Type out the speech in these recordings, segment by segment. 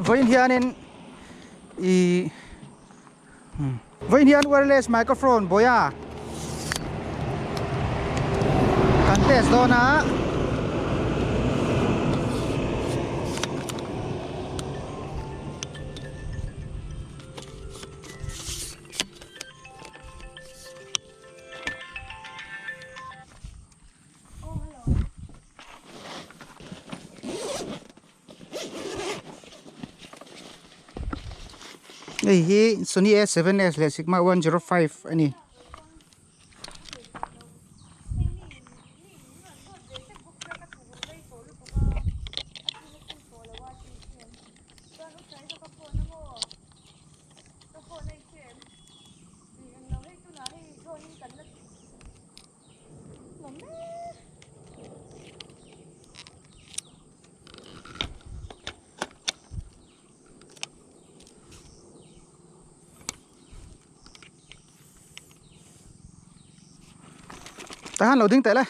Vawiin hianin ih vawiin hian wireless microphone Boya kan test dawn a. Hei hi Sony A seven S leh Sigma 105 a ni. Tah hian lo ding teh le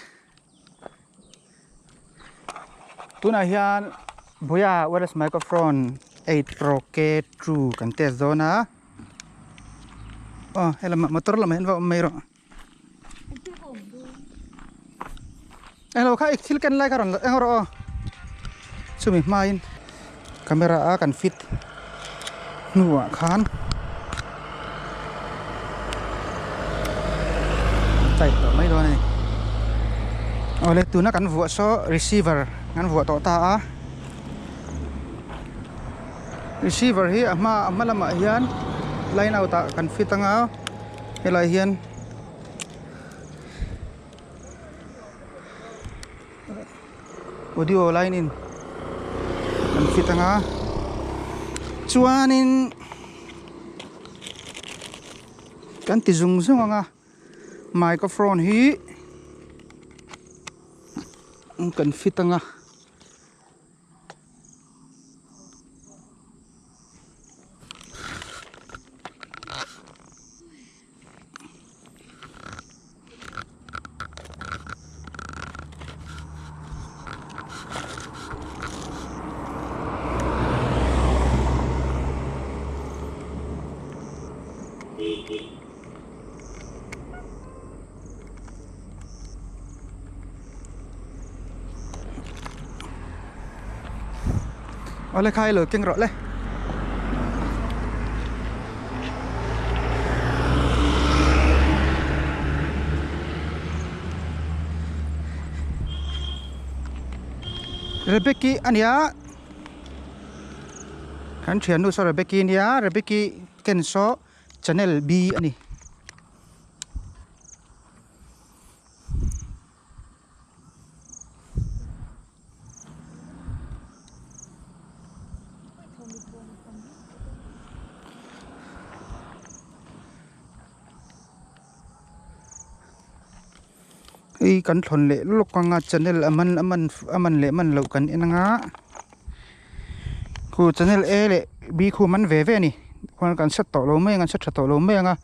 tunah hian Boya wireless microphone 8 pro K two kan test dawn a aw helamah motor lamah hian va awm mai rawh. Englo kha i thil ken lai kha rawn eng rawh aw chumi hmain camera a kan fit hnuah khan tight tawh mai dawn a ni awle tuna kan vuah saw receiver kan vuah tawh ta a receiver hi a hma a hma lamah hian line out ah kan fit anga. Helai hian audio line in an fit anga chuanin kan ti zung zung anga microphone hi kan fit anga. Awle khai lo keng rawh le. Rebecca ania kan thiannu saw Rebecca ania Rebecca ken saw channel B ani. Hei kan thlawn leh lawk anga channel a man a man a man leh man loh kan en anga khu channel A leh B khu man ve ve a ni khuan kan set tawh lo mai ang an set tha tawh lo mai anga.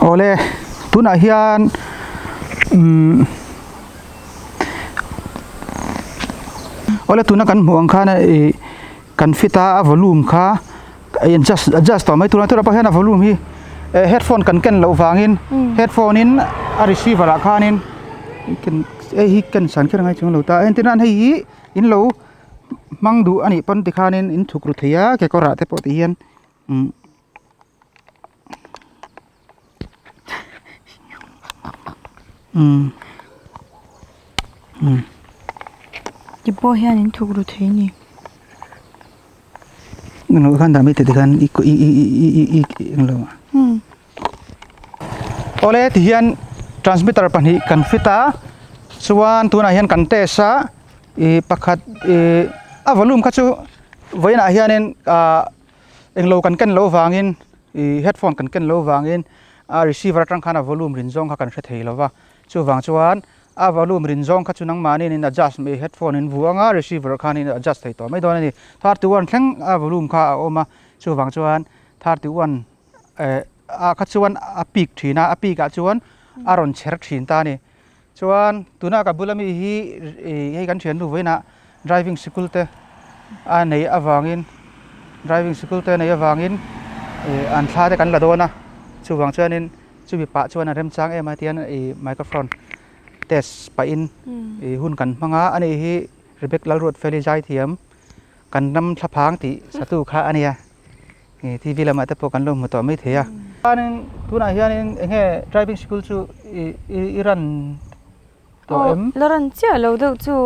Awle tunah hian umm awle tuna kan hmuh ang khan ih kan fit a a volume kha a in adjust adjust tawh mai tur a tunah pawh hian a volume hi eh headphone kan ken loh vangin headphone in a receiver ah khanin hei hi ken san kher angai chuang lo ta entir nan hei hi in lo hmang duh anih pawn tikhanin in thuk ru thei a kekawr ah te pawh ti hian umm umm umm ti pawh hian in thuk ru thei a ni. Englo khan dah mai teh tikhan i i i i i i englo umm. Awle ti hian transmitter pahnih kan fit a chuan tunah hian kan test a ih pakhat ih a volume kha chu vawiinah hianin ah englo kan ken loh vangin ih headphone kan ken loh vangin a receiver atang khan a volume rin zawng kha kan hre thei lo va chuvang chuan. a volume rin zawng kha chu nangmahni in adjust mai headphone in vuah anga receiver khan in adjust thei tawh mai dawn a ni. 31 thleng a volume kha a awm a, chuvang chuan 31 eh ah kha chuan a peak thin a, a peak ah chuan a rawn chher thin ta a ni. Chuan tuna ka bula mi hi ih hei kan thiannu vawiinah driving sikul te a neih avangin driving sikul te a neih avangin ih an thla te kan la dawn a chuvang chuanin chumi pah chuan a remchang em a tihian ih microphone test pahin ih hun kan hmang a ani hi Rebecca Lalruatfeli zaithiam kan ram thlaphang tih satu kha a nia. Ih TV lamah te pawh kan lo hmu tawh mai thei a. Chuanin tunah hianin eng nge driving school chu i i run tawh em? La run chiah lo deuh chu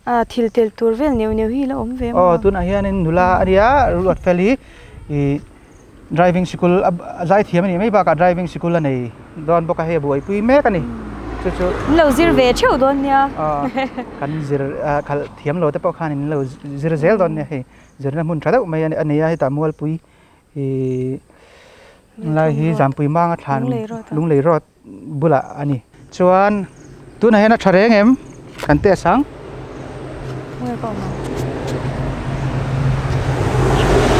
a thil tel tur vel neuh neuh hi la awm ve maw? Aw tunah hianin nula a nia Ruatfeli ih driving school a zaithiam a nih mai bakah driving school a nei dawn bawk a hei a buaipui mek a ni chu chu. In lo zir ve theuh dawn nia. Aw kan zir khalh thiam lo te pawh khan in lo zir zel dawn nia hei. Zirna hmun tha deuh mai a nei a, hetah Mualpui ihh lai hi Zampui Manga thlan Lunglei road bulah a ni. Chuan tunah hian a tha reng em kan test ang.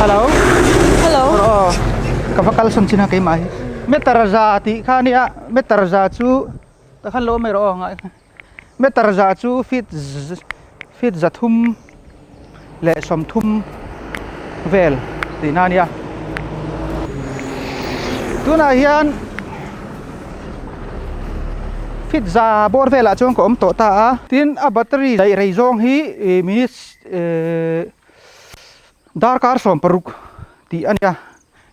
Hello. Hello. Aw ka va kal sawn chin a keimah hi. Meter za tih kha a nia meter za chu takhan lo awm mai rawh aw ngaih. Meter za chu feet feet zathum leh sawmthum vel tihna a nia. Tunah hian feet za bawr velah chuan ka awm tawh ta a. Tin a battery daih rei zawng hi ih minutes ehh darkar 16 tih a nia.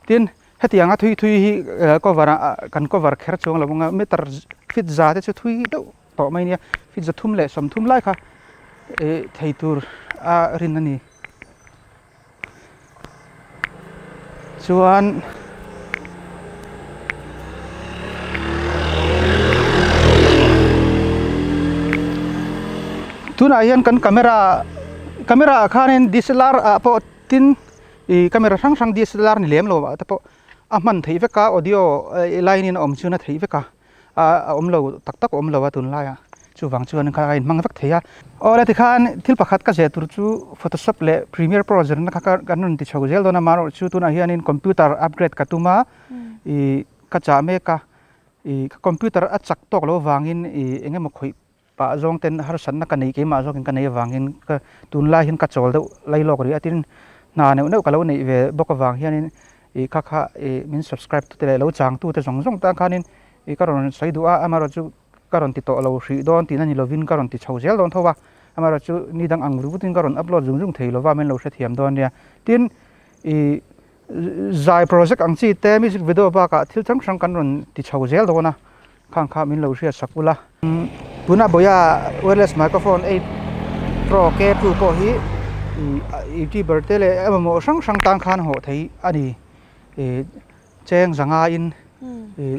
Tin Hetianga thui thui hi cover ah kan cover kher chuang lo anga meter feet za te chu thui deuh tawh mai ania feet za thum leh sawmthum lai kha ih thei tur a rin a ni chuan tunah hian kan camera camera ah khanin DSLR ah pawh tin. Ih camera hrang hrang DSLR ni lem lo ah te pawh a hman theih vek a audio line in a awm chuan a theih vek a a awm lo tak tak a awm lo a tunlai ah chuvang chuan kha a inhmang vek thei a. Aw le tikhan thil pakhat ka zeh tur chu photoshop leh premiere pro zirna kha kan rawn ti chho zel dawn a amaherawhchu chu tunah hianin computer upgrade ka tum a ih ka chah mek a ih ka computer a chak tawk loh avangin ih eng emaw khawih Pah zawng ten harsatna ka nei keimah zawkin ka nei avangin ka tunlai hian ka chawl deuh lai lawk rih a tin hna neuh neuh ka lo neih ve bawk avang hianin ih kha kha ih min subscribe tute leh lo chang tute zawng zawng tan khanin ih ka rawn sawi duh a amaherawhchu ka rawn ti tawh lo hrih dawn tihna ni lovin ka rawn ti chho zel dawn tho a amaherawhchu ni dang ang vut vutin ka rawn upload zung zung thei lova min lo hrethiam dawn nia tin ih zai project ang chi te music video bakah thil hrang hrang kan rawn ti chho zel dawn a. Khang kha min lo hriat sak ula. Tuna Boya wireless microphone 8 Pro K2 pawh hi youtuber te leh a mamawh hrang hrang tan khan hawh thei a ni. Cheng zanga in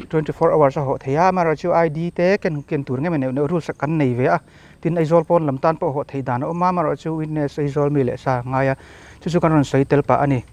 24 hours a hawh thei a, amaherawhchu ID te ken ken tur nge maw neuh neuh rules kan nei ve a. Tin Aizawl pawn lam tan pawh hawh theih dan a awm a, amaherawhchu witness Aizawl mi leh sa a ngai a, chu chu kan rawn sawi tel pah a ni.